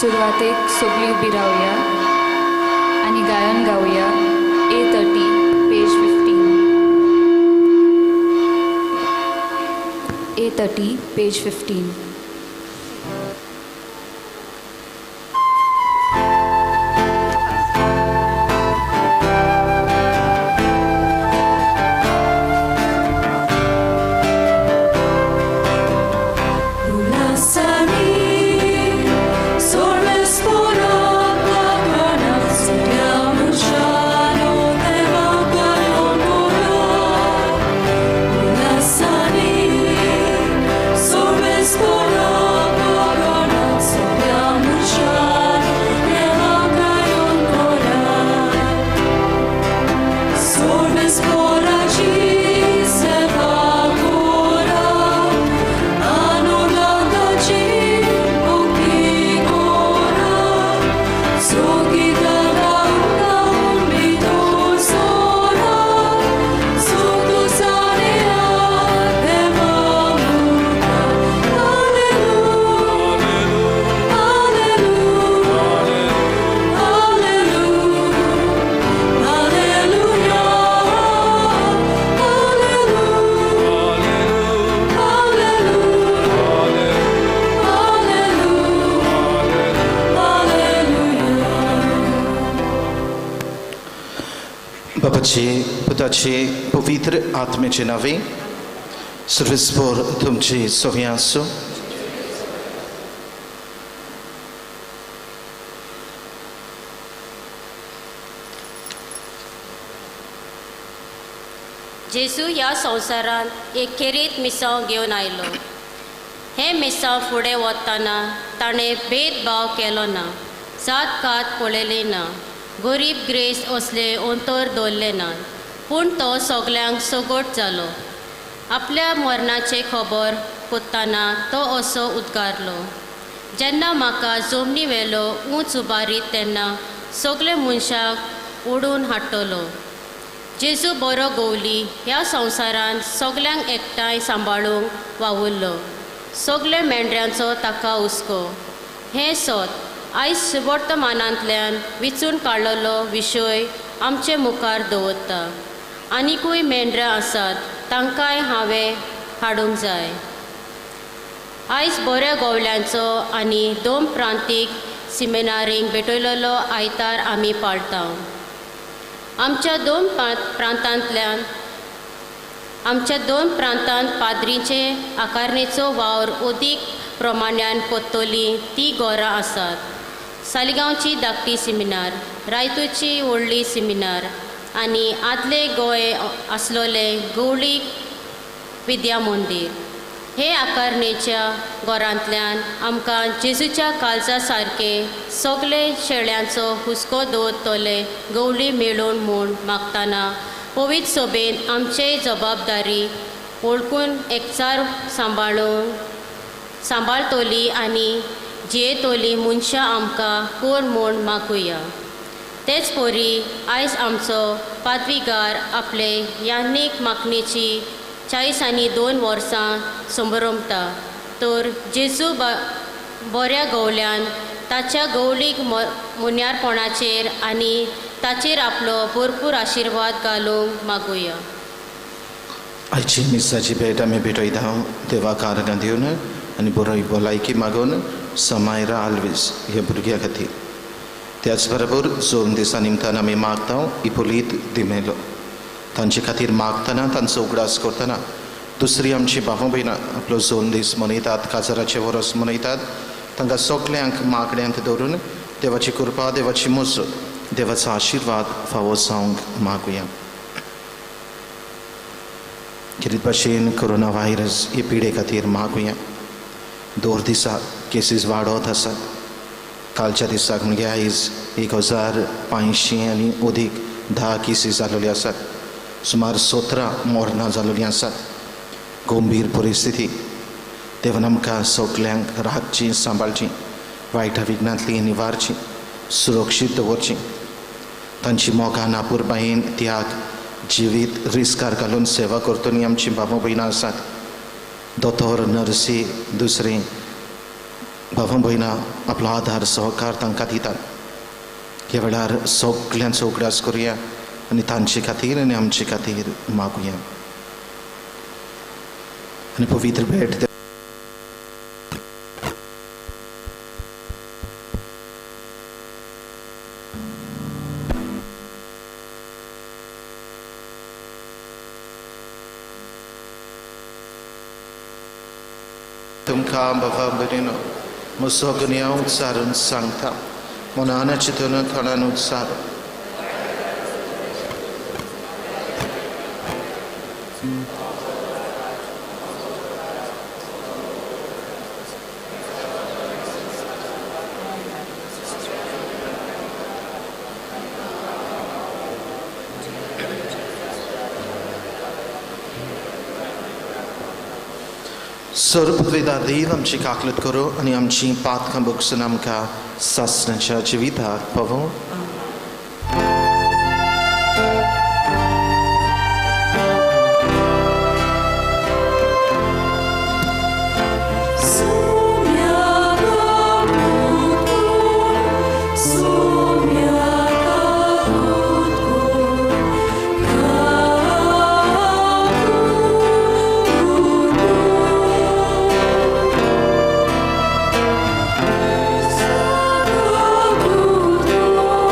सुरवातेक सगळीं उबी रावया आनी गायन गावया A30 page 15. A30 page 15. बापाचे पुताचे पवित्र आत्म्याचे नावे सर्वेस्पोर तुमचे सगळें आसूं. जेजू ह्या संवसारांत एक खेरीत मिसांव घेवन आयलो. हें मिसांव फुडें वतना ताणें भेदभाव केलो ना, जात कात पळयली ना, गरीब ग्रेस असले अंतर दवरले ना, पूण तो सगल्यांक सगट जालो. आपल्या मरणाचें खबर कोत्ताना तो असो उद्गारलो, जेन्ना म्हाका जमनी वेलो उंच उबारीत तेन्ना सगळे मनशाक ओडून हाडटलो. जेजू बरो गोवली ह्या संवसारांत सगल्यांक एकठांय सांबाळूंक वावुरलो. सगळे मेंढऱ्यांचो ताका हुस्को. हें सत आयज सुवर्तमानांतल्यान विचून काडलेलो विशय आमचे मुखार दवरता. आनिकूय मेंढरां आसात, तांकांय हांवें हाडूंक जाय. आयज बऱ्या गोवल्यांचो आनी दोन प्रांतीक सिमिनारींक भेटयलेलो आयतार आमी पाळटा. आमच्या दोन प्रांतांतल्यान आमच्या दोन प्रांतांत पाद्रींचे आकारणेचो वावर अदीक प्रमाणान कोत्तली ती गोरां आसात. सालिगांवची धाकटी सिमिनार, रायतूरची व्हडली सिमिनार आनी आदले गोंय आसलोले गवळी विद्या मंदीर. हे आकारणेच्या घरांतल्यान आमकां जेजूच्या काळजा सारके सगळे शेळ्यांचो हुस्को दवरतले गवळी मेळून म्हूण मागतना पवित्र सभेन आमचे जबाबदारी वळखून एकचार सांबाळून सांबाळतली आनी जियेतली मनशां आमकां कोर म्हूण मागुया. तेच परी आयज आमचो पादवीगार आपले याज्ञीक मागणेची 42 वर्सां संभ्रमता, तर जेजू बऱ्या गवल्यान ताच्या गवळीक मुन्यारपणाचेर आनी ताचेर आपलो भरपूर आशिर्वाद घालूंक मागुया. आयची मिसाची भेट आमी भेटयता देवा कारणां दिवन आनी बरो भलायकी मागून समायरा आल्वीस ह्या भुरग्या खातीर. त्याच बरोबर जोन दिसा निमतान आमी मागता इपोलीत दिमेलो तांचे खातीर मागतना तांचो उगडास करतना दुसरी आमची भाव भयणां आपलो जोन दीस मनयतात, काजाराचें वरस मनयतात, तांकां सगल्यांक मागण्यांत दवरून देवाची कृपा, देवाची मजत, देवाचो आशिर्वाद फावो जावंक मागुया. खेरीत भाशेन कोरोना व्हायरस हे पिडे खातीर मागुया. दर दिसा केसीस वाडत आसात. कालच्या दिसाक म्हणजे आयज 1500 आनी अदीक 10 केसीस जाल्ल्यो आसात. सुमार 17 मरणां जाल्लीं आसात. गंभीर परिस्थिती. देवान आमकां सगल्यांक राखची, सांबाळची, वायटा विघ्नांतली निवारची, सुरक्षीत दवरची. तांची मोगान, आपुरबायेन, त्याग, जिवीत रिस्कार घालून सेवा करतली आमची बाबा भयणां आसात. दोतोर, नर्सी, दुसरे भावां भयणां आपलो आदार सहकार तांकां दितात. ह्या वेळार सगल्यांचो उगडास करुया आनी तांचे खातीर आनी आमचे खातीर मागुया आनी पवित्र भेट तुमकां बाबा भयणीनो म्हजो गुन्यांव उच्चारून सांगता, मनान चिंतून थोड्यान उच्चार. सर्ववेदा देव आमची काकलत करूं आनी आमची पातकां भोगसून आमकां सासणाच्या जिविताक पावोवं. Good.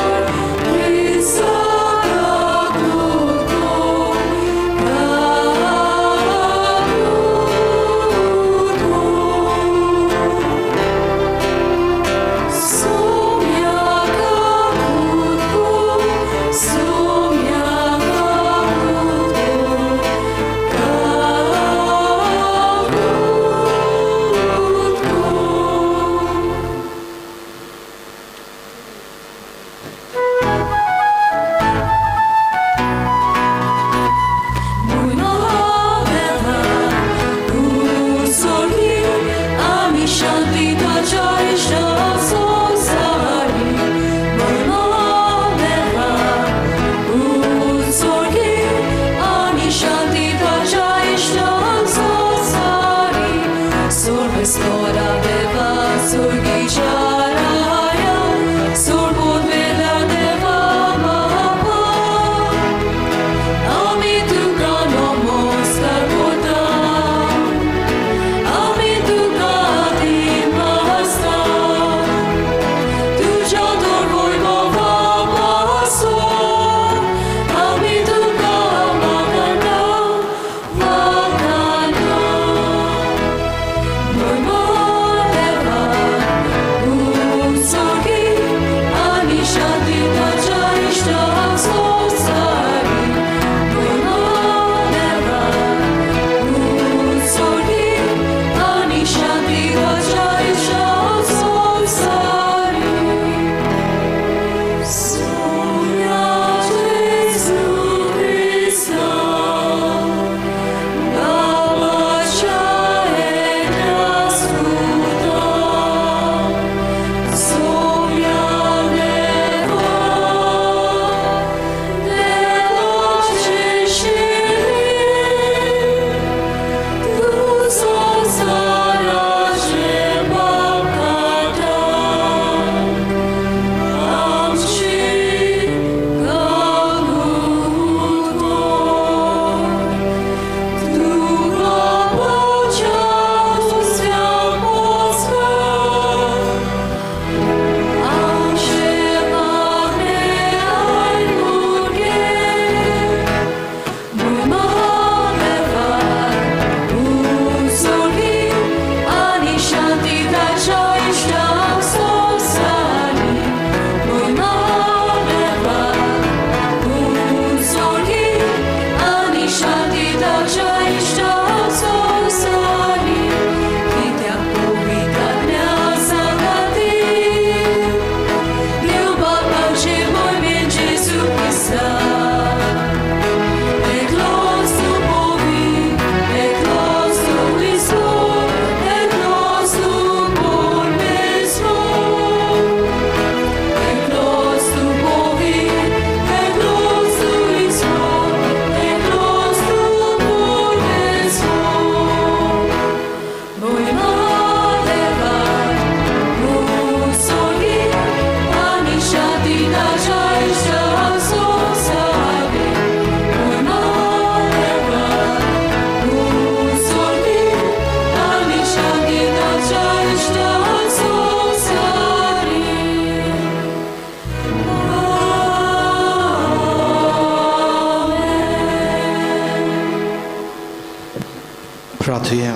प्रार्थुया.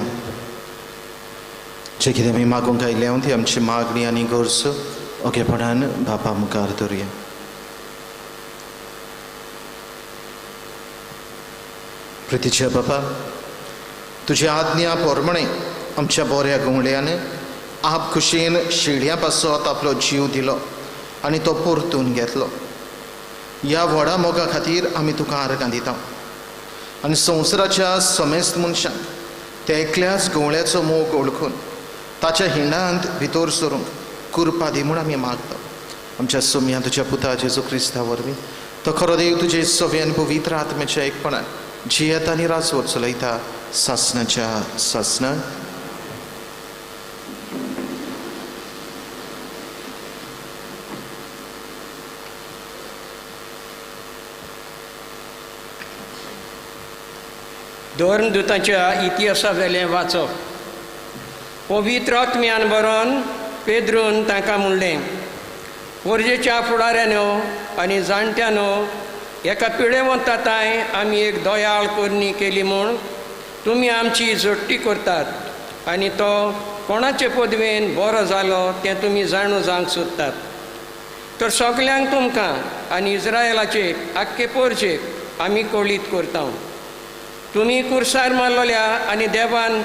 जे कितें आमी मागूंक आयल्या ती आमची मागणी आनी गरज ओगेपणान बापा मुखार दवरुया. प्रितीच्या बापा, तुज्या आज्ञा पोरमणे आमच्या बऱ्या घुंवड्यान आप खुशयेन शिळ्या पासत आपलो जीव दिलो आनी तो परतून घेतलो. ह्या व्हडा मोगा खातीर आमी तुका आर्गां दिता आनी संवसाराच्या समेस्त मनशांक त्या एकल्याच गवळ्याचो मोग वळखून ताच्या हिंडांत भितर सरूंक कृपा दी म्हूण आमी मागता. आमच्या सोम्या तुज्या पुता जेजू क्रिस्ता वरवीं तो खरो देव तुजे सव्यान पवित्र आत्म्याच्या एकपणान जियेता आनी राजवट चलयता सासणाच्या सासणां. धर्मदूताच्या इतिहासावेलें वाचप. पवित्र आत्म्यान बरोवन पेद्रून तांकां म्हणलें, पोरजेच्या फुडाऱ्यानो आनी जाणट्यानो, एका पिळेवंता तांय आमी एक दयाळ करणी केली म्हूण तुमी आमची जोडटी करतात आनी तो कोणाचे पदवेन बरो जालो तें तुमी जाणू जावंक सोदतात. तर सगल्यांक तुमकां आनी इस्रायलाचे आख्खे पोरजेक आमी कळीत करता, तुमी कुर्सार मारलेल्या आनी देवान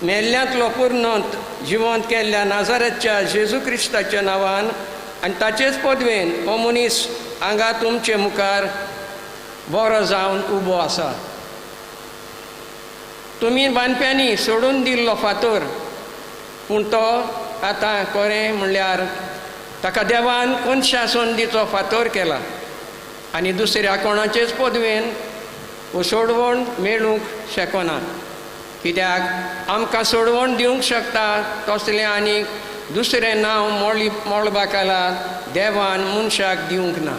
मेल्ल्यांतलो पुर्णत जिवंत केल्ल्या नाजाराच्या जेजू क्रिस्ताच्या नांवान आनी ताचेच पदवेन हो मनीस हांगा तुमचे मुखार बरो जावन उबो आसा. तुमी बांदप्यांनी सोडून दिल्लो फातर, पूण तो आतां कोरें म्हणल्यार ताका देवान कोनशा संदीचो फातर केला आनी दुसऱ्या कोणाचेच पदवेन सोडवण मेळूंक शकना. कित्याक आमकां सोडवण दिवंक शकता तसलें आनी दुसरें नांव मोळी मळबाकाला देवान मनशाक दिवंक ना.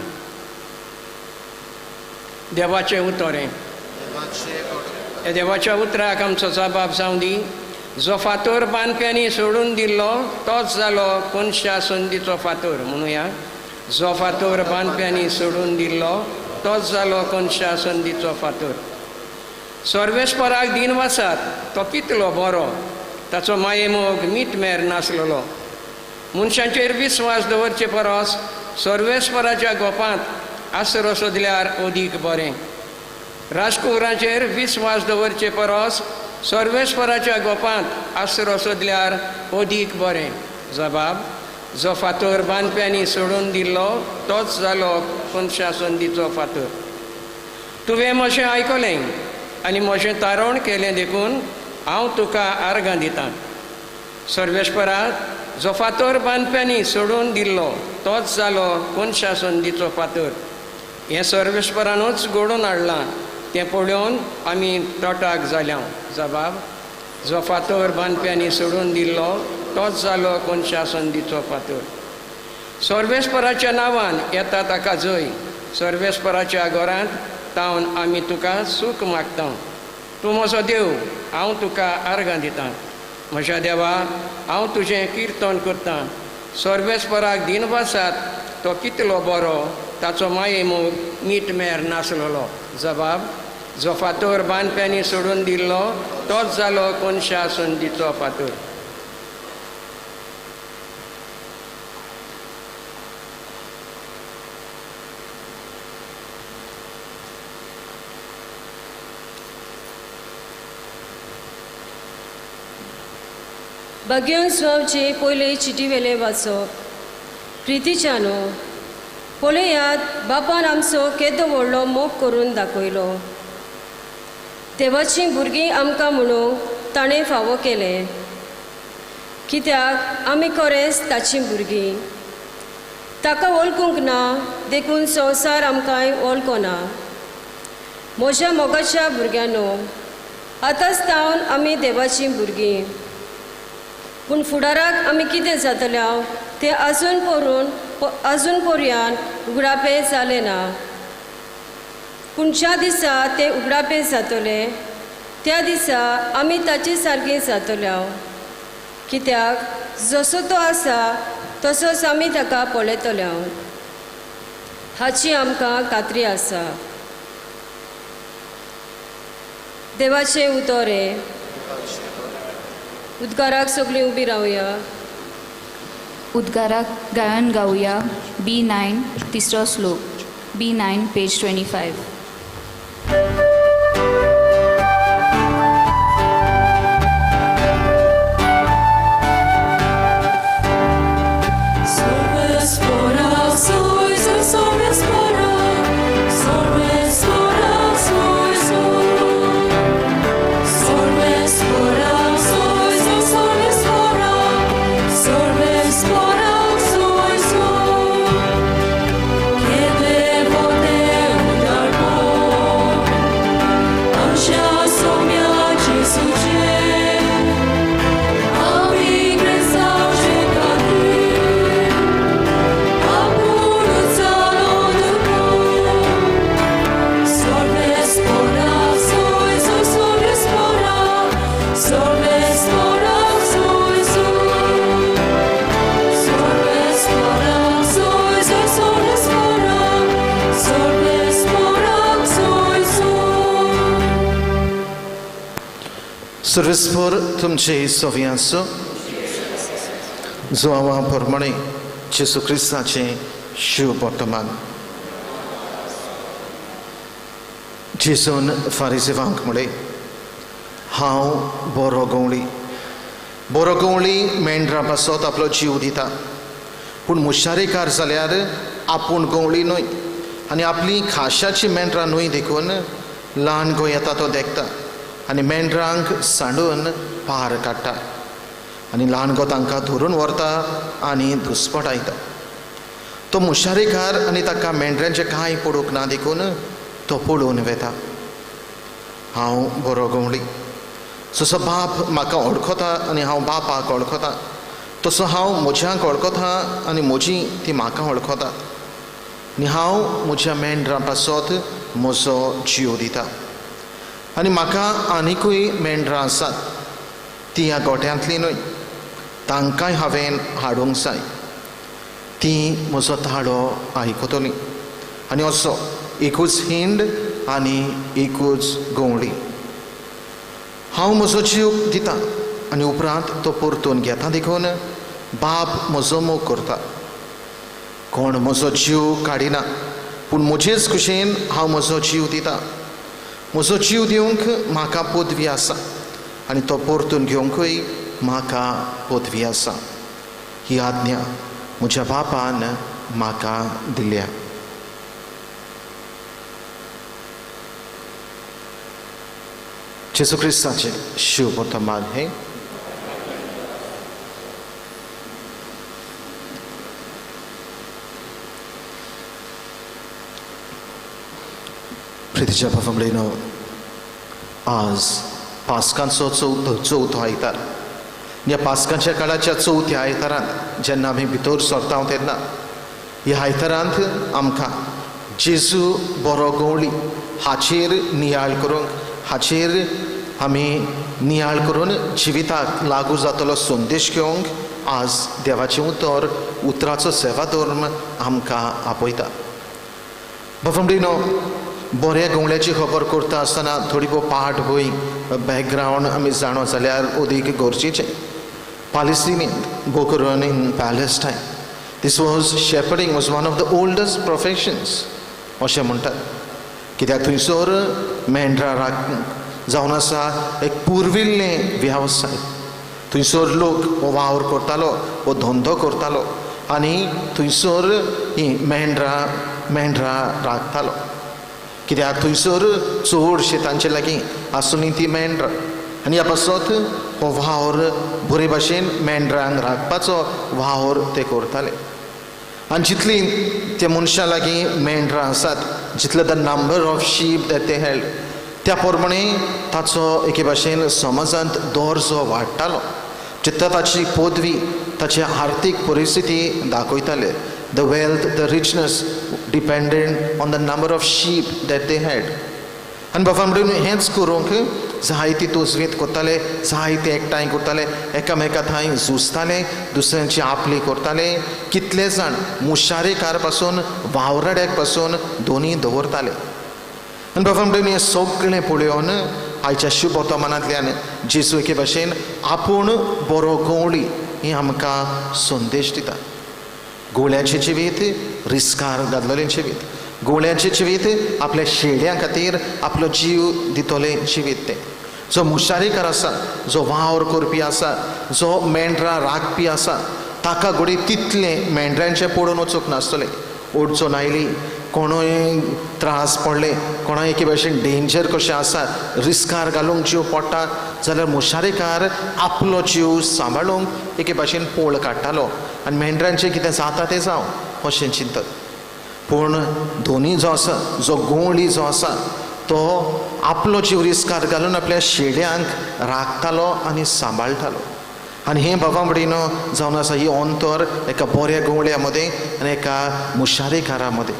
देवाचें उतर हें. ह्या देवाच्या उतराक आमचो जबाब जावं दी. जो फातर बांदप्यांनी सोडून दिल्लो तोच जालो कोनशा संदीचो फातर. म्हणुया, जो फातर बांदप्यांनी सोडून दिल्लो तोच जालो कोनशा संदीचो फातर. सर्वेस्पराक दिनवासात, तो कितलो बरो, ताचो मायेमोग मीत मेर नासलेलो. मनशांचेर विस्वास दवरचे परस सर्वेस्पराच्या गोपांत आसरो सोदल्यार अदीक बरें. राजकुंवराचेर विस्वास दवरचे परस सर्वेस्पराच्या गोपांत आसरो सोदल्यार अदीक बरें. जबाब, जो फातर बांदप्यांनी सोडून दिल्लो तोच जालो कोनशा संदीचो फातर. तुवें म्हजें आयकलें आनी म्हजें तारण केलें देखून हांव तुका आर्गां दितां. सर्वेस्पराक जो फातर बांदप्यांनी सोडून दिल्लो तोच जालो कोनशा संदीचो फातर. हें सर्वेस्परानूच घडोवन हाडलां तें पळोवन आमी तटाक जाल्या. जबाब, जो फातर बांदप्यांनी सोडून दिल्लो तोच जालो कोनशा संदीचो फातर. सर्वेस्पराच्या नांवान येता ताका जय. सर्वेस्पराच्या घरांत तावन आमी तुका सूख मागता. तूं म्हजो देव, हांव तुका आर्गां दितां. म्हज्या देवा, हांव तुजें किर्तन करतां. सर्वेस्पराक दिनवासात, तो कितलो बरो, ताचो मायेमोग मीठ मेर नासलेलो. जबाब, जो फातर बांदप्यांनी सोडून दिल्लो तोच जालो कोनशा संदीचो फातर. भाग्यवंत स्वामचे पयले चिटीवेले वाचप. प्रितीच्यानो, पळयात बापान आमचो केदो व्हडलो मोग करून दाखयलो. देवाचीं भुरगीं आमकां म्हणूंक ताणें फावो केलें, कित्याक आमी खरेंच ताचीं भुरगीं. ताका वळखूंक ना देखून संवसार आमकांय वळखना. म्हज्या मोगाच्या भुरग्यांनो, आतांच तावन आमी देवाचीं भुरगीं, पूण फुडाराक आमी कितें जातले तें अजून पर्यान उगडापें जालें ना. पूण ज्या दिसा तें उगडापें जातलें त्या दिसा आमी ताचे सारकें जातले, कित्याक जसो तो आसा तसोच आमी ताका पळयतले हाची आमकां खात्री आसा. देवाचें उतर हें. उद्गाराक सगळीं उबी रावया. उद्गाराक गायन गावया B9 तिसरो श्लोक, B9 page 25. सर्वेस्पर तुमचे सव्यांचो जुआवा प्रमाणे जेजू क्रिस्ताचें शुभ वर्तमान. जेजून फारिजेवांक म्हळें, हांव बरो गवळी. बरो गवळी मेंढरा पासत आपलो जीव दिता, पूण मुशारेकार जाल्यार आपूण गवळी न्हय आनी आपली खाशाची मेंढरां न्हय देखून ल्हान गो येता तो देखता आनी मेंढरांक सांडून पार काडटा आनी ल्हान गो तांकां धरून व्हरता आनी दुस्पटायता. तो मुशारेकार आनी ताका मेंढरांचें कांय पडूंक ना देखून तो पळोवन वेता. हांव बरो गवळी, जसो बाप म्हाका वळखता आनी हांव बापाक वळखता, तसो हांव म्हज्यांक वळखता आनी म्हजी ती म्हाका वळखतात आनी हांव म्हज्या मेंढरां पासत म्हजो जीव दिता. आनी म्हाका आनिकूय मेंढरां आसात, ती ह्या गोठ्यांतली न्हय, तांकांय हांवें हाडूंक जाय. ती म्हजो ताळो आयकतली आनी असो एकूच हिंड आनी एकूच गवळी. हांव म्हजो जीव दिता आनी उपरांत तो परतून घेता देखून बाप म्हजो मोग करता. कोण म्हजो जीव काडिना, पूण म्हजेच खुशेन हांव म्हजो जीव दिता. म्हजो जीव दिवंक म्हाका पदवी आसा आनी तो परतून घेवंकूय म्हाका पदवी आसा. ही आज्ञा म्हज्या बापान म्हाका दिल्या. जेजू क्रिस्ताचें शुभ वर्तमान हें. प्रितीच्या भावांनो, आज पास्कांचो चवथो आयतार. ह्या पास्कांच्या काळाच्या चवथ्या आयतारांत जेन्ना आमी भितर सरता तेन्ना ह्या आयतारांत आमकां जेजू बरो गवळी हाचेर नियाळ करूंक, हाचेर आमी नियाळ करून जिविताक लागू जातलो संदेश घेवंक आज देवाचें उतर, उतराचो सेवा धर्म आमकां आपयता. भावांनो, बऱ्या गवळ्याची खबर करता आसतना थोडी भोव पाठ भूंय बॅकग्रावंड आमी जाणो जाल्यार अदीक गरजेचें. पालेस्टिनींत, भोव करून in Palestine, this was shepherding was one of the oldest professions अशें म्हणटात. कित्याक थंयसर मेंढरां राख जावन आसा एक पुर्विल्लें वेवसाय. थंयसर लोक हो वावर करतालो, हो धंदो करतालो आनी थंयसर ही मेंढरां राखतालो. कित्याक थंयसर चडशे तांचे लागीं आसूनय ती मेंढरां आनी ह्या पासत हो वावर बरे भाशेन मेंढरांक राखपाचो वावर ते करताले. आनी जितलीं त्या मनशां लागीं मेंढरां आसात, जितले the number of sheep that they held, त्या प्रमाणे ताचो एके भाशेन समाजांत दर्जो वाडटालो. जितलो ताची पदवी, ताची आर्थीक परिस्थिती दाखयताले. The wealth, the richness depended on the number of sheep that they had. आनी बाबा म्हणून हेंच करूंक जायती तोजवेत करताले, जायते एकठांय करताले, एकामेका थंय झुजताले, दुसऱ्यांची आपली करताले. कितले जाण मुशारेकार पासून वावराड्याक पासून दोनी दवरताले. आनी बाबा म्हणून हें सगळें पळोवन आयच्या शुभवर्तमानांतल्यान जेजू एके भाशेन आपूण बरो गवळी ही आमकां संदेश दिता. गवळ्याचें जिवीत रिस्कार घातलेलें जिवीत, गवळ्याचें जिवीत आपल्या शेळयां खातीर आपलो जीव दितलें जिवीत. तें जो मुशारीकार आसा, जो वावर करपी आसा, जो मेंढरां राखपी आसा, ताका घडये तितलें मेंढरांचें पडून वचूंक नासतलें. अडचण आयली, कोणूय त्रास पडले, कोणाक एके भाशेन डेंजर कशें आसा, रिस्कार घालूंक जीव पडटा जाल्यार मुशारीकार आपलो जीव सांबाळूंक एके भाशेन पोळ काडटालो आनी मेंढरांचें कितें जाता तें जावं अशें चिंतत. पूण दोनी जो आसा, जो गवळी जो आसा, तो आपलो जीव रिस्कार घालून आपल्या शेळयांक राखतालो आनी सांबाळटालो. आनी हें बाबा भयणीनो जावन आसा ही अंतर एका बऱ्या गवळ्या मदें आनी एका मुशारेकारा मदें.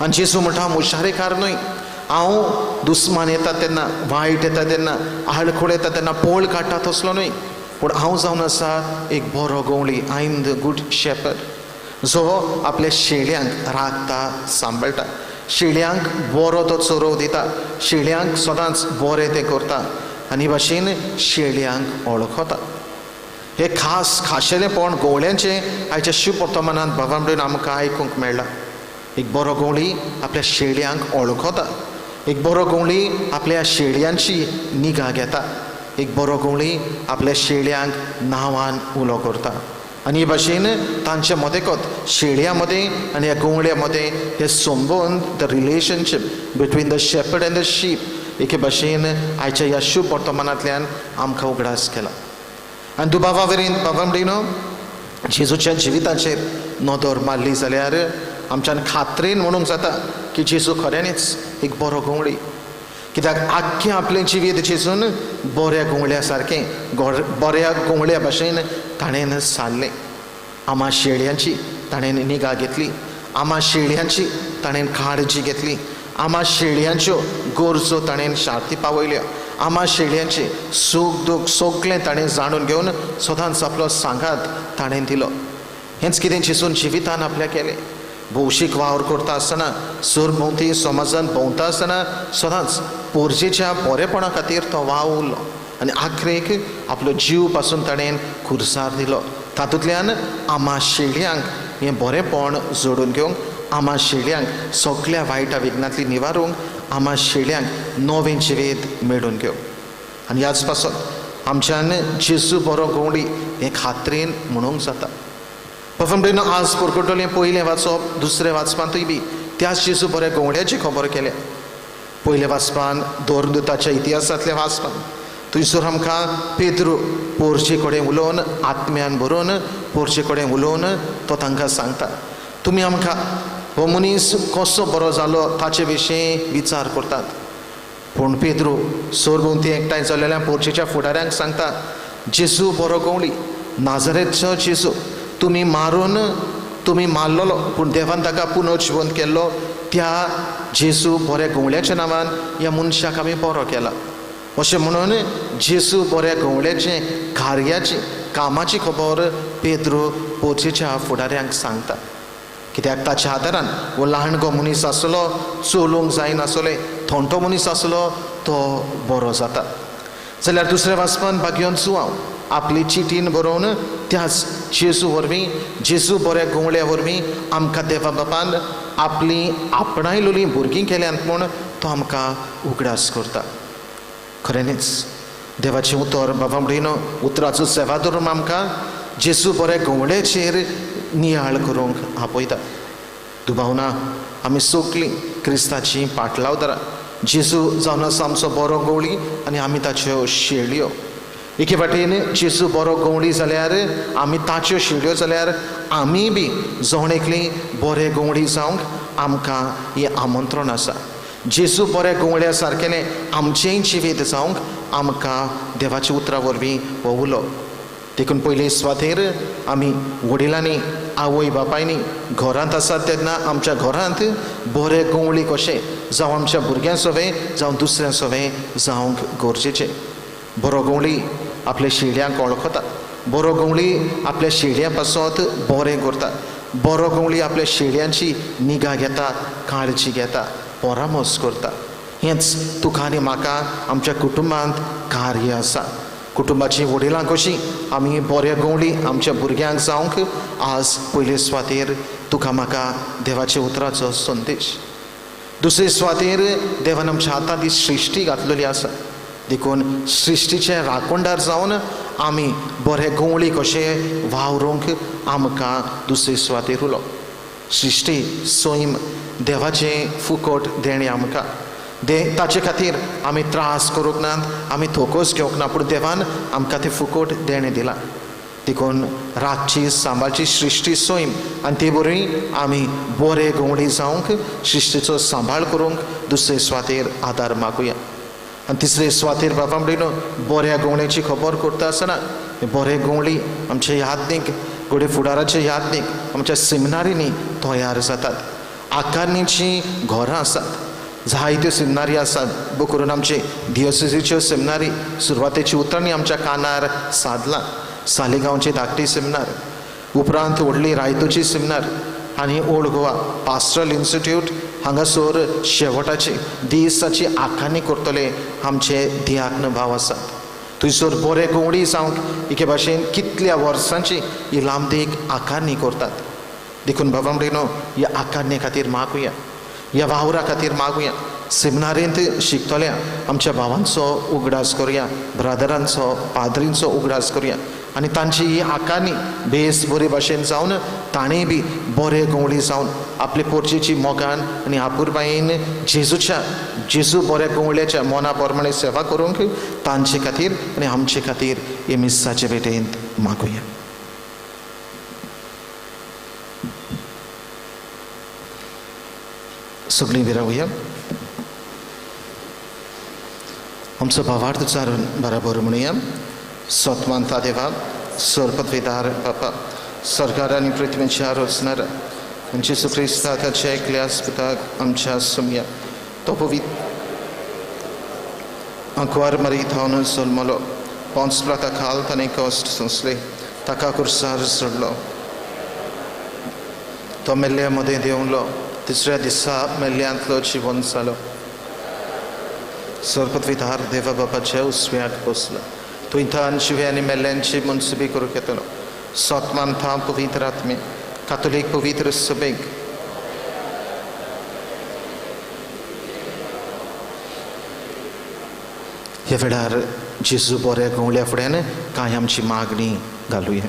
आनी जेजू म्हणटा मुशारेकार न्हय, हांव दुस्मान येता तेन्ना, वायट येता तेन्ना, आडखळ येता तेन्ना पोळ काडटा तसलो न्हय, पूण हांव जावन आसा एक बरो गवळी. I am the good shepherd, जो आपल्या शेळयांक राखता, सांबाळटा, शेळयांक बरो तो चरोव दिता, शेळयांक सदांच बरें तें करता आनी भाशेन शेळयांक वळखता. हे खास खाशेलेपण गवळ्यांचें आयच्या शुभवर्तमानांत बाबा म्हणून आमकां आयकूंक मेळ्ळां. एक बरो गवळी आपल्या शेळयांक वळखता, एक बरो गवळी आपल्या शेळयांची निगा घेता, एक बरो गवळी आपल्या शेळयांक नांवान उलो करता. आनी हे भाशेन तांचे मदेकत शेळयां मदें आनी ह्या गवळ्या मदें हे संबंद, the relationship between the shepherd and the sheep, एके भाशेन आयच्या ह्या शुभ वर्तमानांतल्यान आमकां उगडास केला. आनी दुबावा वरीन बाबा म्हणिनो जेजूच्या जिविताचेर नदर मारली जाल्यार आमच्यान खात्रेन म्हणूंक जाता की जेजू खऱ्यांनीच एक बरो गवळी. कित्याक आख्खें आपलें जिवीत जेजून बऱ्या गवळ्या सारकें, बऱ्या गवळ्या भाशेन ताणें सारलें. आमा शेळयांची ताणें निगा घेतली, आमा शेळयांची ताणें काळजी घेतली, आमा शेळयांच्यो गरजो ताणें शार्ती पावयल्यो, आमा शेळयांचें सूख दूख सगळें ताणें जाणून घेवन सदांच आपलो सांगात ताणें दिलो. हेंच कितें जेजून जिवितान आपल्या केलें. भौशीक वावर करता आसतना, सरभोंवती समाजान भोंवता आसतना सदांच पोरजेच्या बरेपणा खातीर तो वाव उरलो आनी आखरेक आपलो जीव पासून ताणें खुर्सार दिलो. तातूंतल्यान आमा शेळयांक हें बरेपण जोडून घेवंक, आमा शेळयांक सगळ्या वायटा विघ्नांतली निवारूंक, आमा शेळयांक नवें जिवीत मेळून घेवंक. आनी ह्याच पासत आमच्यान जेजू बरो गवळी हें खात्रेन म्हणूंक जाता. बाबा आज परगटलें पयलें वाचप, दुसरें वाचपांतूय बी त्याच जेजू बऱ्या गवळ्याची खबर केल्या. पयल्या वाचपान दोरदूताच्या इतिहासांतल्या वाचपान थंयसर आमकां पेद्रू पोरचे कडेन उलोवन, आत्म्यान भरून पोरचे कडेन उलोवन तो तांकां सांगता, तुमी आमकां हो मनीस कसो बरो जालो ताचे विशीं विचार करतात. पूण पेद्रू सरभोंवती एकठांय जाल्ल्या पोरचेच्या फुडाऱ्यांक सांगता, जेजू बरो गवळी, नाजरेचो जेजू तुमी मारून, तुमी मारलेलो, पूण देवान ताका पुनर्जिवंत केल्लो, त्या जेजू बऱ्या गवळ्याच्या नांवान ह्या मनशाक आमी बरो केला. अशें म्हणून जेजू बऱ्या गवळ्याचें कार्याची, कामाची खबर पेद्रू पोरचेच्या फुडाऱ्यांक सांगता. कित्याक ताच्या आदारान हो ल्हान गो मनीस आसलो, चलूंक जायनासलें, थोंटो मनीस आसलो, तो बरो जाता. जाल्यार दुसऱ्या वाचपान भाग्योन जुआंव आपली चिटीन बरोवन त्याच जेजू वरवीं, जेजू बऱ्या गवळ्या वरवीं आमकां देवा बापान आपली आपणायलोलीं भुरगीं केल्यांत म्हूण तो आमकां उगडास करता. खऱ्यांनीच देवाचें उतर बाबा म्हणिनो उतराचो सेवा धरून आमकां जेजू बऱ्या गवळ्याचेर नियाळ करूंक आपयता. दुबावना आमी सगळीं क्रिस्ताचीं पाटलावदारां. जेजू जावन आसा आमचो बरो गवळी आनी आमी ताच्यो शेळयो. एके वाटेन जेजू बरो गवळी जाल्यार आमी ताच्यो शेळयो जाल्यार आमी बी जण एकली बरे गवळी जावंक आमकां हें आमंत्रण आसा. जेजू बऱ्या गवळ्या सारकेलें आमचेंय जिवीत जावंक आमकां देवाच्या उतरा वरवीं हो उलो. देखून पयले सुवातेर आमी वडिलांनी, आवय बापायनी घरांत आसात तेन्ना आमच्या घरांत बरे गवळी कशें जावं आमच्या भुरग्यां सवें, जावं दुसऱ्यां सवें जावंक गरजेचें. बरो गवळी आपल्या शेळयांक वळखता, बरो गवळी आपल्या शेळयां पासत बरें करता, बरो गवळी आपल्या शेळयांची निगा घेता, काळजी घेता, परामर्श करता. हेंच तुका आनी म्हाका आमच्या कुटुंबांत कार्य आसा. कुटुंबाची वडिलां कशीं आमी बरे गवळी आमच्या भुरग्यांक जावंक आज पयले सुवातेर तुका म्हाका देवाच्या उतराचो संदेश. दुसरे सुवातेर देवान आमच्या हातांत ही सृश्टी घातलेली आसा, देखून सृश्टीचे राखणदार जावन आमी बरे गवळी कशे वावरूंक आमकां दुसरे सुवातेर उलो. सृश्टी सैम देवाचें फुकट देणें आमकां, ताचे खातीर आमी त्रास करूंक नात, आमी थोकोस घेवंक ना, पूण देवान आमकां तें फुकट देणें दिलां. देखून रातची सांबाळची सृश्टी सैम आनी ते वरवीं आमी बरे गवळी जावंक सृश्टीचो सांबाळ करूंक दुसरे सुवातेर आदार मागुया. आनी तिसरे सुवातेर बाबा म्हणलो बऱ्या गवळ्याची खबर करता आसतना बरे गवळी आमचे यादनीक घडये फुडाराचे यादनीक आमच्या सेमिनारींनी तयार जातात. आकारणीचीं घरां आसात, जायत्यो सेमिनारी आसात, बो करून आमचे दियोसेसीच्यो सेमिनारी सुरवातेची उतरांनी आमच्या कानार सादलां. सालिगांवची धाकटी सेमिनार, उपरांत व्हडली रायतूची सेमिनार आनी ओल्ड गोवा पास्टरल इन्स्टिट्यूट हांगासर शेवटाची दिसाची आखाणी करतले आमचे दियाग्न भाव आसात. थंयसर बरे गवळी जावंक एके भाशेन कितल्या वर्सांची ही लांबदीक आकारणी करतात. देखून बाबा म्हणलो ह्या आकारणे खातीर मागुया, ह्या वावरा खातीर मागुया. सेमिनारींत शिकतल्या आमच्या भावांचो उगडास करुया, ब्रादरांचो पाद्रींचो उगडास करुया आनी तांची ही आकारणी बेस बरे भाशेन जावन ताणें बी बरे गवळी जावन आपले पोरचेची मोगान आनी आपुरबायेन जेजूच्या जेजू बऱ्या गवळ्याच्या मना प्रमाणे सेवा करूंक तांचे खातीर आनी आमचे खातीर हे मिसाचे भेटेंत मागुया. सगळीं विरावया आमचो भावार्थ चारून बराबर म्हणुया. सतमानता देवा सरपदवेदार बापा सरकार आनी पृथ्वीच्या रचणार जेजू क्रिस्ता ताच्या एकल्या पुताक आमच्या सुमया तो पवित्र आंकवार मारी धांवन जल्मलो, पोंस प्लाता खाल ताणें कश्ट सोंसले, ताका कुर्सार सोडलो, तो मेल्ल्या मदें देंवलो, तिसऱ्या दिसा मेल्ल्यांतलो जिवन जालो, सरपदविधार देवा बापाच्या उस्व्याक बसलो, थंय जिवे आनी मेल्ल्यांची मनसुबी करूंक येतलो. सतमानता पवित्र आत्मे कातोलीक पवित्र सभेक ह्या वेळार जेजू बऱ्या गवळ्या फुड्यान कांय आमची मागणी घालुया.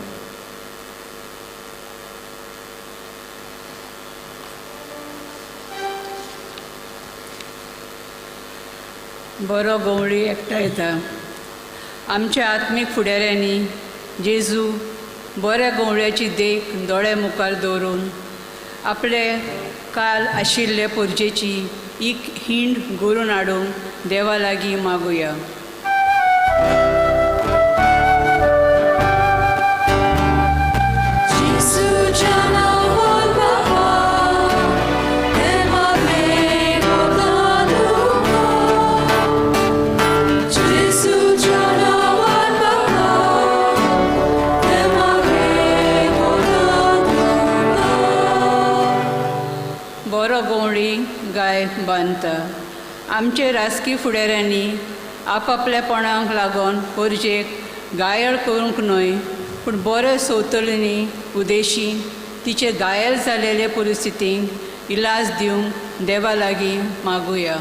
बरो गवळी एकठांय येता. आमच्या आत्मीक फुडाऱ्यांनी जेजू बऱ्या गवळ्याची देख दोळे मुखार दवरून आपले काल आशिल्ले पोरजेची एक हिंड गोरून हाडूंक देवा लागीं मागुया. बरो गवळी गाय बांदता. आमचे राजकी फुडाऱ्यांनी आपापल्यापणाक लागून पोरजेक गायल करूंक न्हय, पूण बरे सोवतलींनी उदेशी तिचे गायल जालेले परिस्थितींक इलाज दिवंक देवा लागीं मागुया.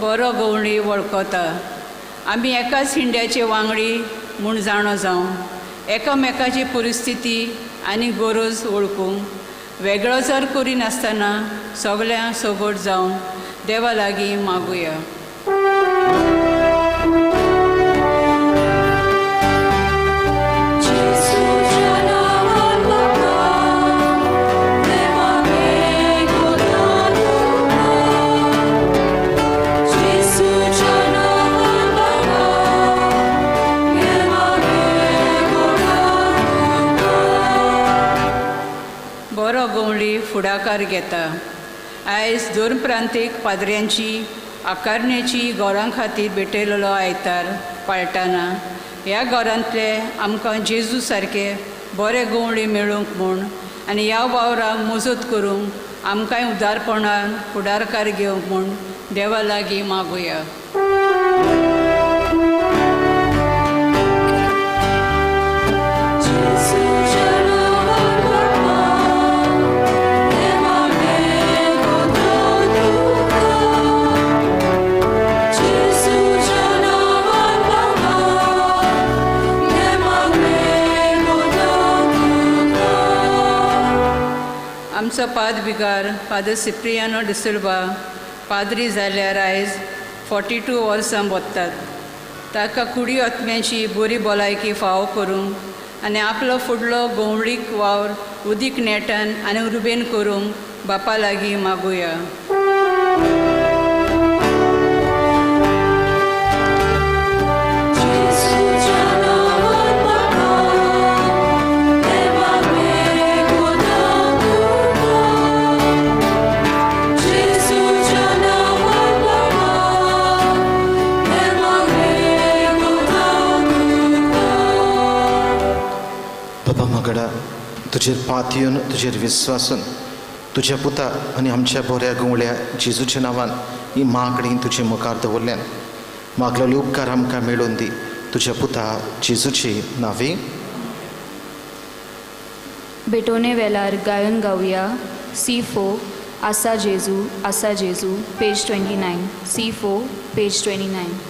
बरो गवळी वळखता. आमी एकाच हिंड्याचे वांगडी म्हूण जाणो जावं, एकामेकाची परिस्थिती आनी गरज वळखूंक वेगळो जर करिनासतना सगळ्यांक सगट जावन देवा लागीं मागुया. बरो गवळी फुडाकार घेता. आयज दोन प्रांतीक पाद्र्यांची आकारण्याची घरां खातीर भेटयलेलो आयतार पाळटाना ह्या घरांतले आमकां जेजू सारके बरे गवळी मेळूंक म्हूण आनी ह्या वावराक मजत करूंक आमकांय उदारपणान फुडारकार घेवंक म्हूण देवा लागीं मागुया. आमचो पाद बिगार फादर सिप्रियानो डिसिल्वा पाद्री जाल्यार आयज 42 वर्सां बोत्तात. ताका कुडी आत्म्याची बरी भलायकी फावो करूंक आनी आपलो फुडलो गवळीक वावर उदीक नेटान आनी उर्बेन करूंक बापा लागीं मागुया. तुजेर पातयेवन तुजेर विस्वासून तुज्या पुता आनी आमच्या बऱ्या गवळ्या जेजूच्या नांवान ही मागणी तुजे मुखार दवरल्यान मागलेले उपकार आमकां मेळून दी तुज्या पुता जेजूची नांवी. बेटोने वेलार गायन गावया C4 आसा जेजू आसा जेजू पेज 29 C4 page 29.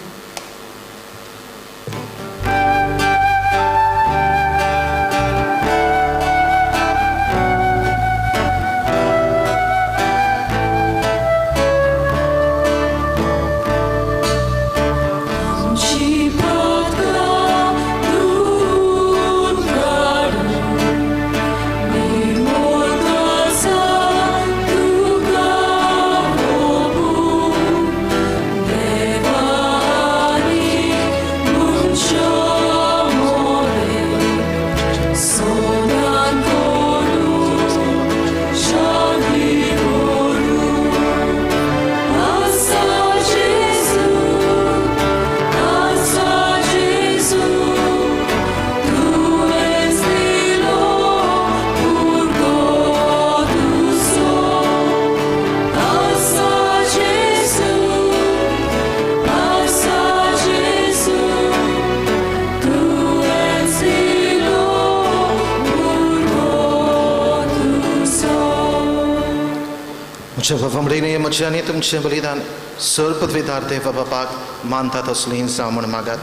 म्हजें आनी तुमचें बलिदान सर पदवीदार देवा बापाक मानतात असली जावं म्हूण मागात.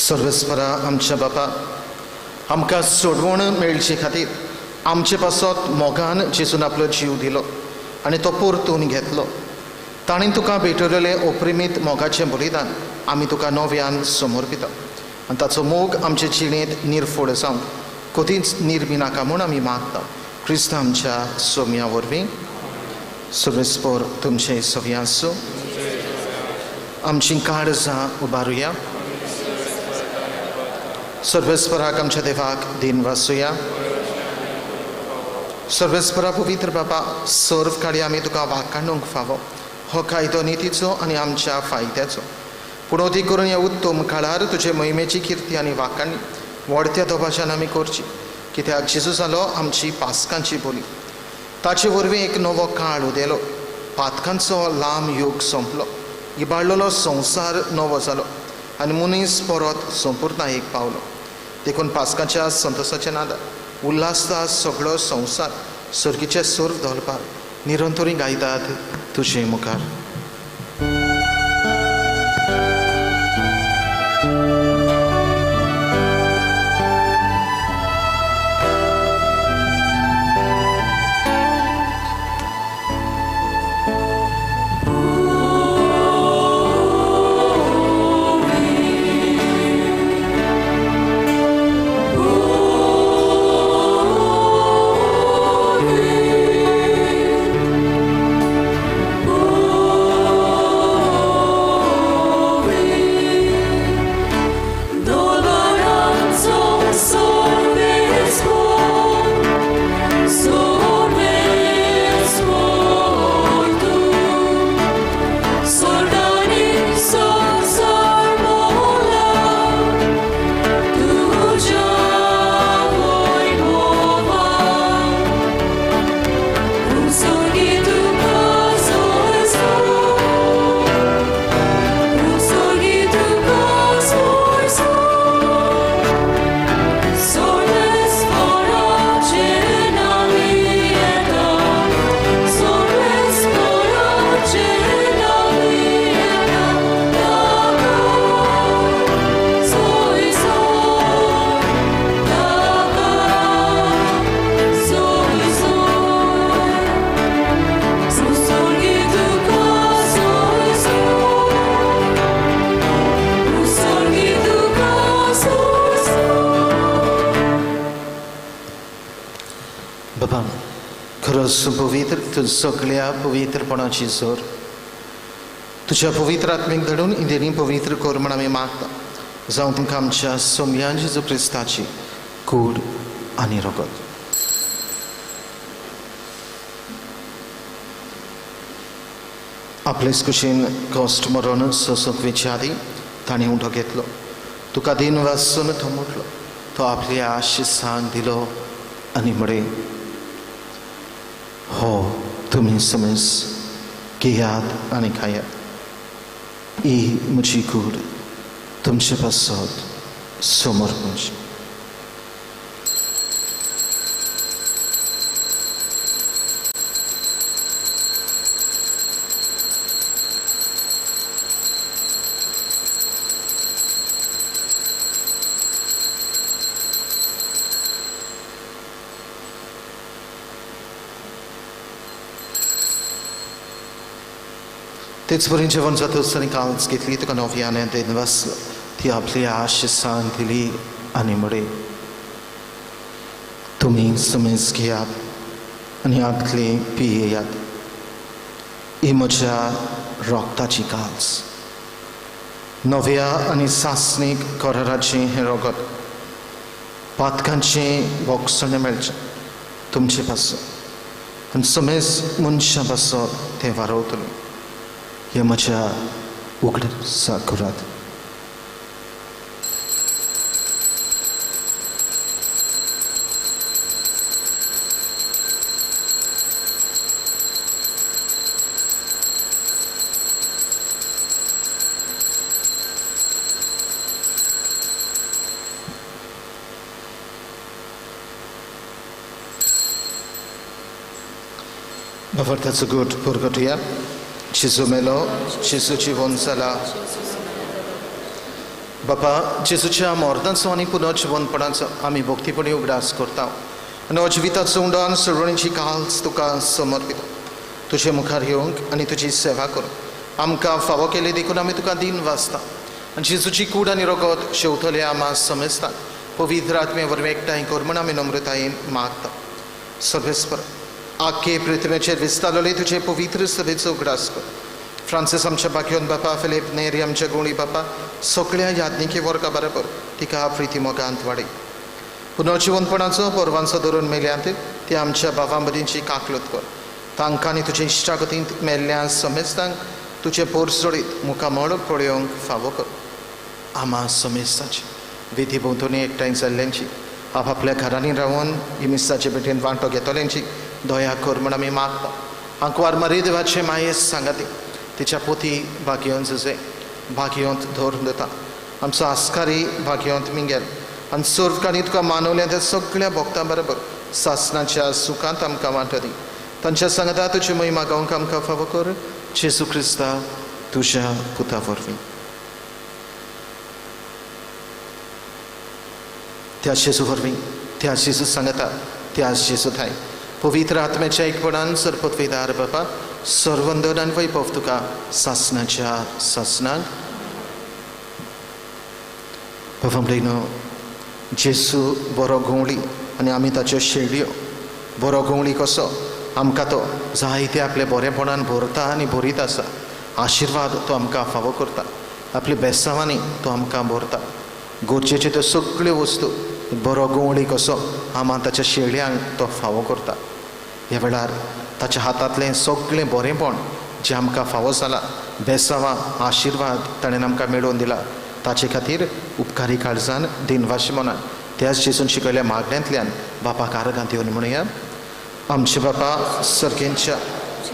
सर्वेस्परा आमच्या बापा आमकां सोडवण मेळचे खातीर आमचे पासत मोगान जेजून आपलो जीव दिलो आनी तो परतून घेतलो. ताणें तुका भेटवलेलें ओप्रिमीत मोगाचें बलिदान आमी तुका नव्यान समर्पिता आनी ताचो मोग आमचे जिणेंत निर्फोड जावंक कदींच निर्मिनाका म्हूण आमी मागता क्रिस्त आमच्या सोम्या वरवीं. सर्वेस्पोर तुमचें सव्या आसूं. आमचीं काळजां उबारुया. सर्वेस्पराक आमच्या देवाक दिन वासुया. सर्वेस्परा पवित्र बाबा सर्व काळी आमी तुका वाकाणूंक फावो हो कायदो नितीचो आनी आमच्या फायद्याचो पूण अदीक करून ह्या उत्तम काळार तुजे मोहिमेची किर्ती आनी वाकाणी व्हडत्या दबाज्यान आमी करची कित्याक जेजू जालो आमची पास्कांची बोली. ताचे वरवीं एक नवो काळ उदेलो, पातकांचो लांब यूग सोंपलो, इबाडलेलो संवसार नवो जालो आनी मनीस परत संपूर्णायेक पावलो. देखून पास्काच्या संतोसाच्या नादार उल्हासता सगळो संवसार सर्गीचे सर्व धोलपार निरंतरी गायतात तुजे मुखार. Oh. परस पवित्र तूं सगळ्या पवित्रपणाची जोर तुज्या पवित्र आत्मीक धाडून इंदेनी पवित्र कर म्हण आमी मागता जावं तुमकां आमच्या सोमयान जेजू क्रिस्ताची कूड आनी रगत. आपलेच कुशीन कश्ट मरण सोंसूंक वेचे आदीं ताणें उठो घेतलो, तुका दिन वासून तो म्हटलो, तो आपली आशिसांक दिलो आनी म्हळें, हो तुमी समज घेयात आनी खायात, ही म्हजी कूड तुमचे पासत समर्पणची. तेच परी जेवण जातच आनी काल्स घेतली, तुका नव्याने देनवासलो, ती आपली आशिसान दिली आनी म्हळें, तुमी समेज घेयात आनी आतले पियेयात, ही म्हज्या रोगताची काल्स, नव्या आनी सासणीक कराराचें हें रगत, पातकांचें बोगसणें मेळचें तुमचे पासून आनी समेज मनशां पासत तें वारवतलें. हे म्हज्या उगडासा करात. बाबा गोट पुरगटया जेजू मेलो, जेजू जिवन जाला. बापा जेजूच्या मरणाचो आनी पुनर्जिवनपणाचो आमी भक्तीपणी उगडास करता आनी हो जिविताचो उंडो आनी सोडवणीची काल्स तुका समर्पिता. तुजे मुखार येवंक आनी तुजी सेवा करूंक आमकां फावो केली देखून आमी तुका दिन वाचता आनी जेजूची कूड आनी रगत शेवतले आमा समजता पवित्र आत्मे वरवीं एकठांय कर म्हण आमी नम्रतायेन मागता. सर्वेस्पर आखे पृथ्वेचेर विस्तारलेले तुजे पवित्र सभेचो उगडास कर. फ्रांसीस आमच्या बाकियोन बापा, फिलीप नेरी आमच्या गुणी बापा, सगळ्या याज्ञिकी वर्गा बरोबर तिका प्रिती मोगांत वाडय. पुनर्जिवनपणाचो पर्वांचो धरून मेल्यांत ती आमच्या बाबां मदींची काकलूत कर. तांकां आनी तुजे इश्टागतींत मेल्ल्या समेस्तांक तुजें पोरसोडीत मुखामळ पळोवंक फावो कर. आमा समेस्ताची विधी भोंवतणी एकठांय जाल्ल्यांची, आपापल्या घरांनी रावन इमिसाचे भेटेन वांटो घेतल्यांची दया कर म्हण आमी मागता. आंकवार मारी देवाचे मायेस सांगाती तिच्या पोती भाग्योन जुजे भाग्योंत धरून दिता. आमचो आस्कारी भाग्योंत मिंगेल आनी सर्वकाणी तुका मानवल्या त्या सगळ्या भक्तां बरोबर सासनाच्या सुखांत आमकां वांटो दी. तांच्या सांगाता तुजी महिमा गावंक आमकां फावो कर, जेजू क्रिस्ता तुज्या पुता वरवीं. त्या जेजू वरवीं, त्या जेजू सांगाता, त्या जेजू थाय पवित्र आत्म्याच्या एकपणान सरपतवेदार बापा सर्वंदन आनी वैभव तुका सासनाच्या सासनाक. बाबा म्हणलो जेजू बरो घोंवळी आनी आमी ताच्यो शेळयो. बरो घोंवळी कसो आमकां तो जायते आपल्या बरेपणान भरता आनी भरीत आसा. आशिर्वाद तो आमकां फावो करता, आपल्या बेसांवांनी तो आमकां भरता. गरजेच्यो त्यो सगळ्यो वस्तू बरो गवळी कसो आमा ताच्या शेळयांक तो फावो करता. ह्या वेळार ताच्या हातांतलें सगळें बरेंपण जें आमकां फावो जालां, बेसांवां आशिर्वाद ताणें आमकां मेळोवन दिला, ताचे खातीर उपकारी काळजान दिनवाशी मनान त्याच जेजून शिकयल्या मागण्यांतल्यान बापाक आर्गां दिवन म्हणुया. आमचे बापा सर्गेंच्या,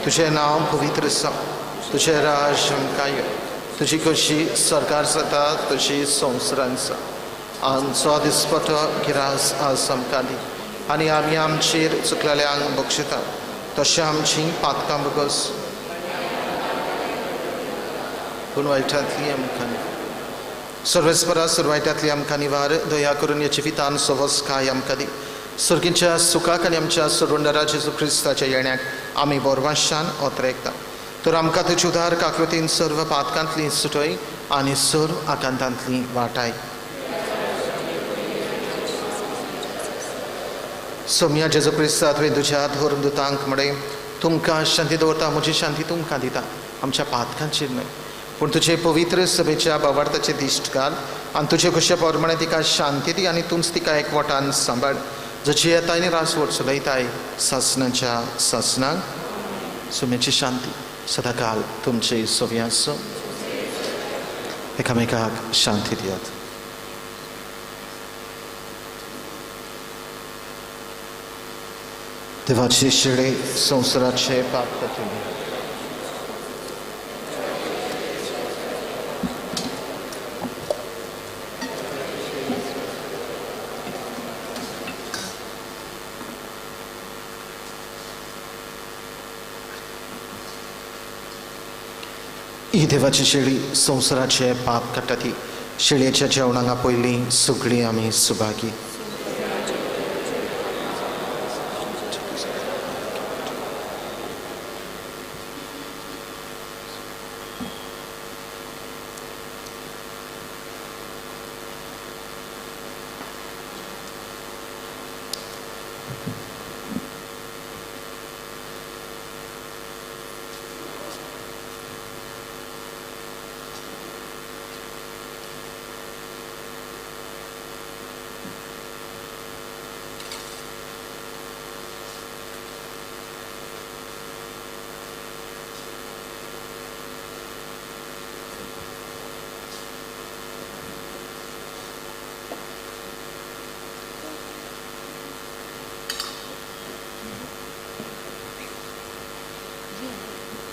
तुजें नांव पवित्र जावं, तुजें राज आमकां यो, तुजी कशी सरकार जाता तशी संवसारांत जावं. आमचो दिसपटो गिरास आज आमकां दी आनी आमी आमचेर चुकलेल्यांक बक्षिता तशें आमची पातकां बगस पूण वायटांतली आमकां सर्वेस्परा सुरवायटांतली आमकां निवार. दया करून ह्या जिवितान सवस काय आमकां दी. सर्गीच्या सुखाक आनी आमच्या सरवंडरा जेजू क्रिस्ताच्या येण्याक आमी बोरवाशान ओतरेकता. तर आमकां तुजी उदार काकृतीन सर्व पातकांतली सुटय आनी सर्व आकांतांतली वाटाय. सोम्या जेजू क्रिस्ता तुवें तुज्या धर्मदुतांक म्हळें तुमकां शांती दवरता, म्हजी शांती तुमकां दिता, आमच्या पातकांचेर न्हय पूण तुजे पवित्र सभेच्या बावार्थाचे दिश्ट घाल आनी तुजे खुशे प्रमाणे तिका शांती दी आनी तूंच तिका एकवटान सांबाळ, जशी येता आनी रासवट चलयताय सासणाच्या सासणाक। सोम्याची शांती सदांकाल तुमचे सोव्या आसूं। एकामेकाक शांती दियात। देवाचे शेळे संवसाराचे पाप काडटले। ही देवाची शेळी संवसाराचे पाप काडटा ती शेळयेच्या जेवणांगा पयलीं सगळीं आमी सुभागी।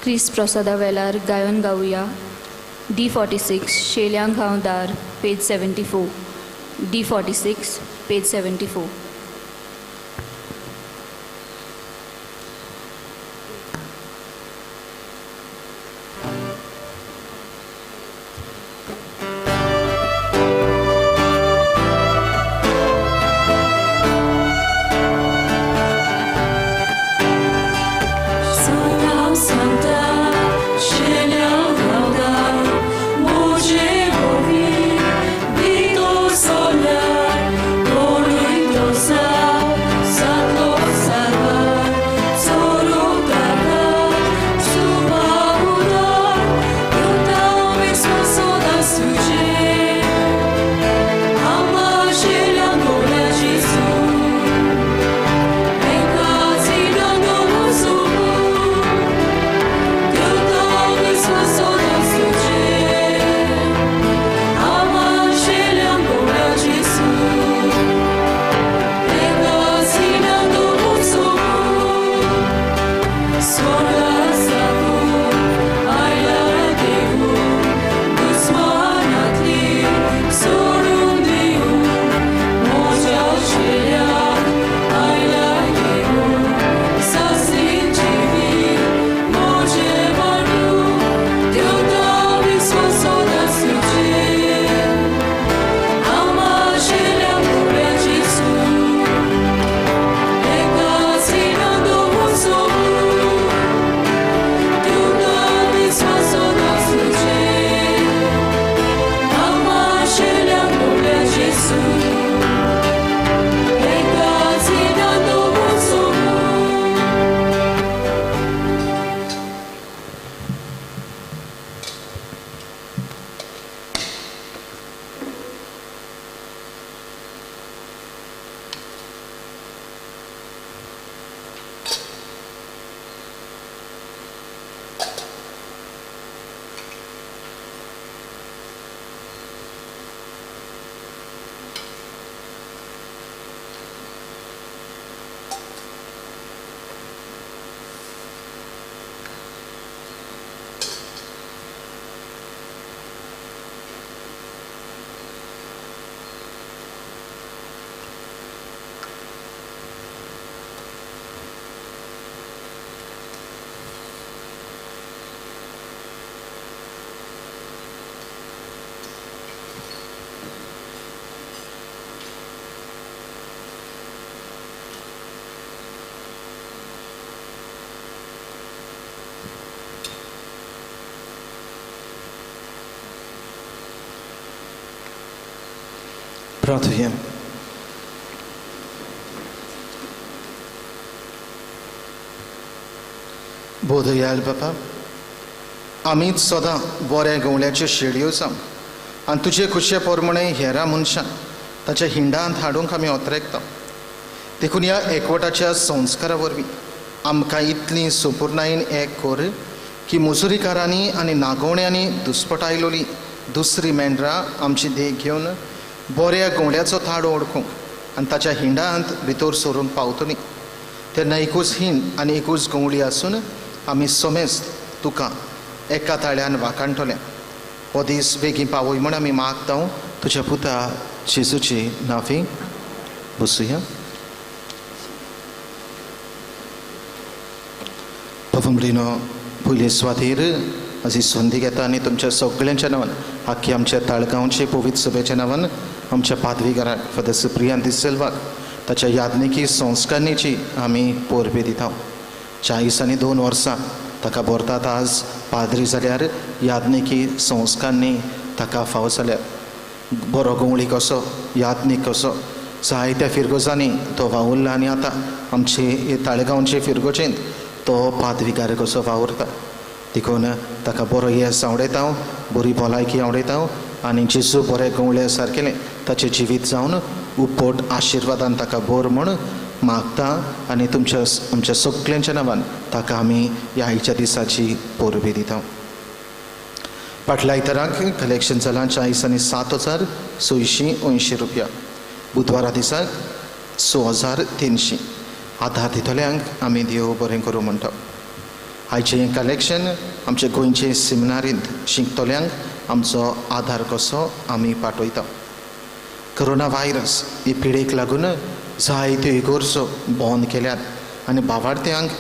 क्रिस्त प्रसादा वेलार गायन गावया D46 शेल्यांक हांव दार, पेज 74। D46 page 74। प्रार्थुया। बोधयाल बापा, आमीच सदां बऱ्या गवळ्याच्यो शेळयो जावं आनी तुजे खुशे प्रमाणे हेरां मनशां ताच्या हिंडांत हाडूंक आमी ओतरेकता. देखून ह्या एकवटाच्या संस्कारा वरवीं आमकां इतली सुपुर्णायेन एक कर की मुजुरीकारांनी आनी नागोवण्यांनी दुस्पटायलोली दुसरी मेंढरां आमची देख घेवन बऱ्या गवळ्याचो थाडो ओळखूंक आनी ताच्या हिंडांत भितर सरूंक पावतली. तेन्ना एकूच हिंड आनी एकूच गवळी आसून आमी समेस्त तुका एका ताळ्यान वाखाणटले. हो दीस बेगीन पावय म्हूण आमी मागता तुज्या पुता जेजूची नांवी. बसुया. बाबा पयले सुवातेर अशी संदी घेता आनी तुमच्या सगळ्यांच्या नांवान, आख्खी आमच्या ताळगांवचे पवित्र सभेच्या नांवान आमच्या पादवीकाराक फादर सुप्रियान दिसल्वाक ताच्या यादनिकी संस्कारणीची आमी परबी दिता. 40 आनी 2 वर्सां ताका भरतात आज पाद्री जाल्यार यादनिकी संस्कारणी ताका फावो जाल्यार बरो गवळी कसो, यादनीक कसो जायत्या फिरगोजांनी तो वावुरला आनी आतां आमचे ताळगांवचे फिरगोजेंत तो पादविगार कसो वावुरता. देखून ताका बरो येस आवडयता, बरी भलायकी आवडयता आनी जेजू बरे गवळे सारकेलें ताचें जिवीत जावन उपट आशिर्वादान ताका बोर म्हूण मागता आनी तुमच्या आमच्या सगळ्यांच्या नांवान ताका आमी ह्या आयच्या दिसाची परबी दिता. फाटल्या आयताराक कलेक्शन जालां 40 आनी 7,680 रुपया. बुधवारा दिसाक 6,300. आधार दितल्यांक आमी देव बरें करूं म्हणटा. आयचें हें कलेक्शन आमचे गोंयचे सिमिनारींत शिकतल्यांक आमचो आधार कसो आमी पाठयता. कोरोना व्हायरस ही पिडेक लागून जायत्यो इगर्जो बंद केल्यात आनी भावार्थ्यांक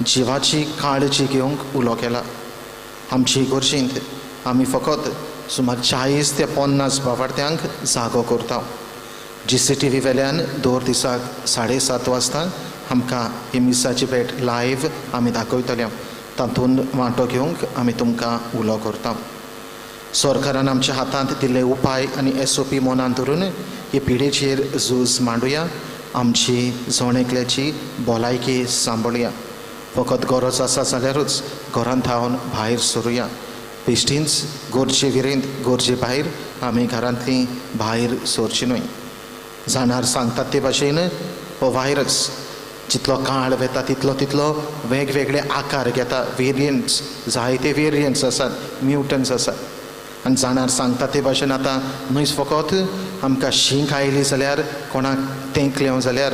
जिवाची काळजी घेवंक उलो केला. आमचे इगर्जेंत आमी फकत सुमार 40 ते 50 भावार्थ्यांक जागो करता. GCTV वेल्यान दर दिसाक 7:30 वाजता आमकां ही मिसाची भेट लायव्ह आमी दाखयतले. तातूंत वांटो घेवंक आमी तुमकां उलो करता. सरकारान आमच्या हातांत दिल्ले उपाय आनी SOP मनान धरून हे पिडेचेर झूज मांडुया. आमची जण एकल्याची भलायकी सांबाळुया. फकत गरज आसा जाल्यारूच घरांत थावन भायर सरुया. बेश्टींच गरजे विरेंत गरजे भायर आमी घरांतलीं भायर सरची न्हय. जाणार सांगतात ते भाशेन हो व्हायरस जितलो काळ वेता तितलो तितलो वेगवेगळे आकार घेता. वेरियंट्स, जायते वेरियंट्स आसात, म्युटन्स आसात. आनी जाणार सांगता ते भाशेन आतां न्हयच फकत आमकां शींक आयली जाल्यार कोणाक तेंकलें जाल्यार,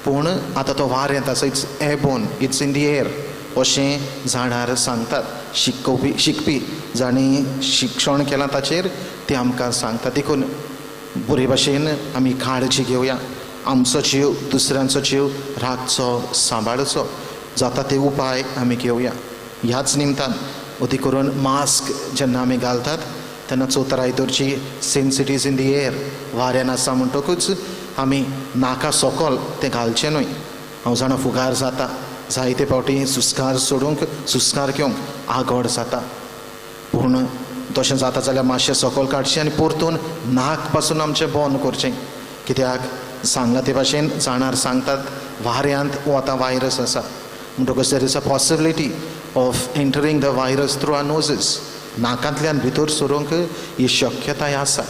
पूण आतां तो वारेंत आसा, it's airborne, it's in the air अशें जाणार सांगतात. शिकोवपी शिकपी जांणी शिक्षण केलां ताचेर ते आमकां सांगतात. देखून बरे भाशेन आमी काळजी घेवया. आमचो जीव दुसऱ्यांचो जीव राखचो, सांबाळचो, जाता ते उपाय आमी घेवया. ह्याच निमतान अती करून मास्क जेन्ना आमी घालतात तेन्ना चौथराय दवरची. Since it is in the air, वाऱ्यान आसा म्हणटकूच आमी नाका सोकोल तें घालचें न्हय. हांव जाणा फुगार जाता, जायते फावटी सुस्कार सोडूंक सुस्कार घेवंक आगोड जाता, पूण तशें जाता जाल्यार मातशें सोकोल काडचें आनी परतून नाक पासून आमचें बंद करचें. कित्याक सांगलां ते भाशेन जाणार सांगतात वाऱ्यांत हो आतां व्हायरस आसा म्हणटकच there is a possibility of entering the virus through our noses. नाकांतल्यान भितर सरूंक ही शक्यताय आसा.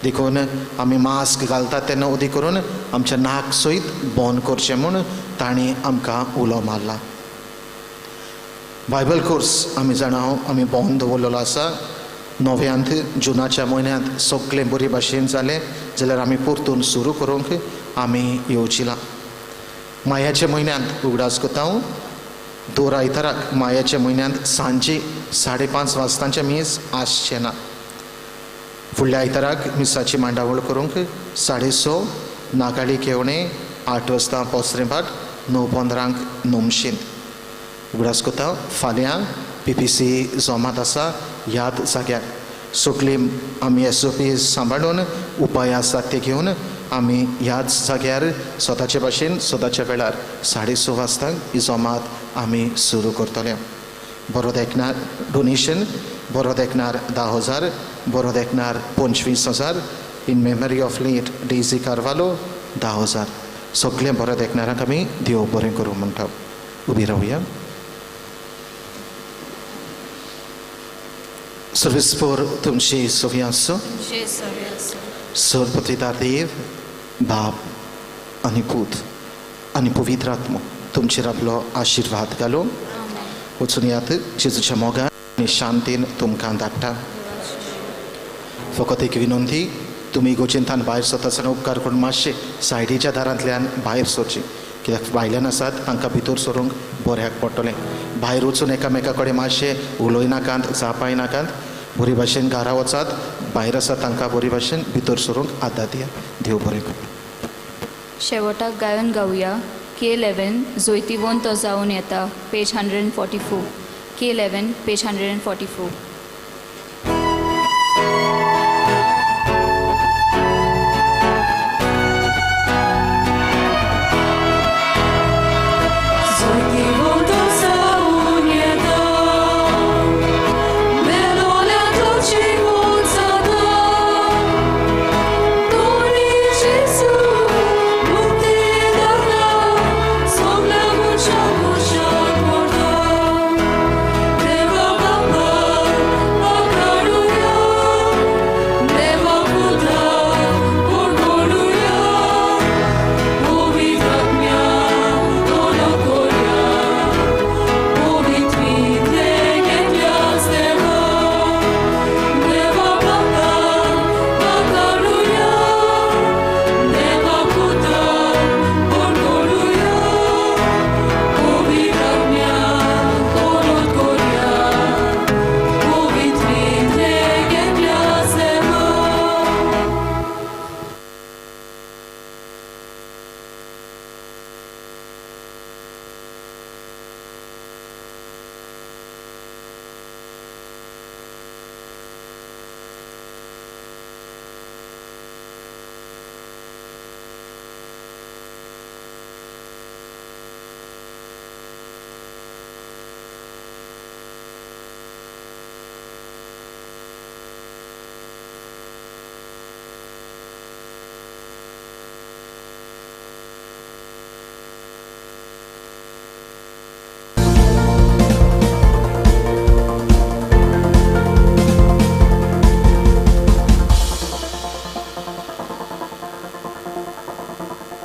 देखून आमी मास्क घालतात तेन्ना उदी करून आमचें नाक सयत बंद करचें म्हूण तांणी आमकां उलो मारला. बायबल कोर्स आमी जाणा आमी बंद दवरलेलो आसा. 9 जुनाच्या म्हयन्यांत सगळें बरे भाशेन जालें जाल्यार आमी परतून सुरू करूंक आमी येवजिलां. मायाच्या म्हयन्यांत उगडास करता हांव, दर आयताराक मायाच्या म्हयन्यांत सांजे 5:30 वाजतांचें मीस आसचें ना. फुडल्या आयताराक मिसाची मांडावळ करूंक 6:30 नागाळी केवणे, 8 वाजता पोसरेभाट, 9:15 नोमशींत. उगडास करता फाल्यां PPC जमात आसा ह्याच जाग्यार. सगळी आमी SOP सांबाळून उपाय आसात ते घेवन आमी ह्याच जाग्यार स्वताचे भाशेन स्वताच्या वेळार 6:30 वाजता ही जमात आमी सुरू करतले. बरो देखणार डोनेशन, बरो देखणार 10,000, बरो देखणार 25,000, in memory of late Daisy Carvalho 10,000. सगळें बरो देखणारांक आमी देव बरें करूं म्हणटा. उबी रावया. सर्वेस्पोर तुमचे सोवी आसूं. सर्वपत्रिदार देव बाप आनी पूत आनी पवित्र आत्मो तुमचेर आपलो आशिर्वाद घालूं. वचून यात जेजूच्या मोगान आनी शांतीन तुमकां धाडटा. फकत एक विनंती, तुमी इगोर्जेंतल्यान भायर सरता आसतना उपकार करून मातशें सायडीच्या दारांतल्यान भायर सरचें, कित्याक भायल्यान आसात तांकां भितर सरूंक बऱ्याक पडटलें. भायर वचून एकामेका कडेन मातशें उलयनाकात, जापाय नाकात, बरी भाशेन घरा वचात. भायर आसात तांकां बरी भाशेन भितर सरूंक आदार दियात. देव बरें करूं. शेवटाक गायन गावया K11 जोयतिवोन तो जावन येता, page 144. K11, page 144.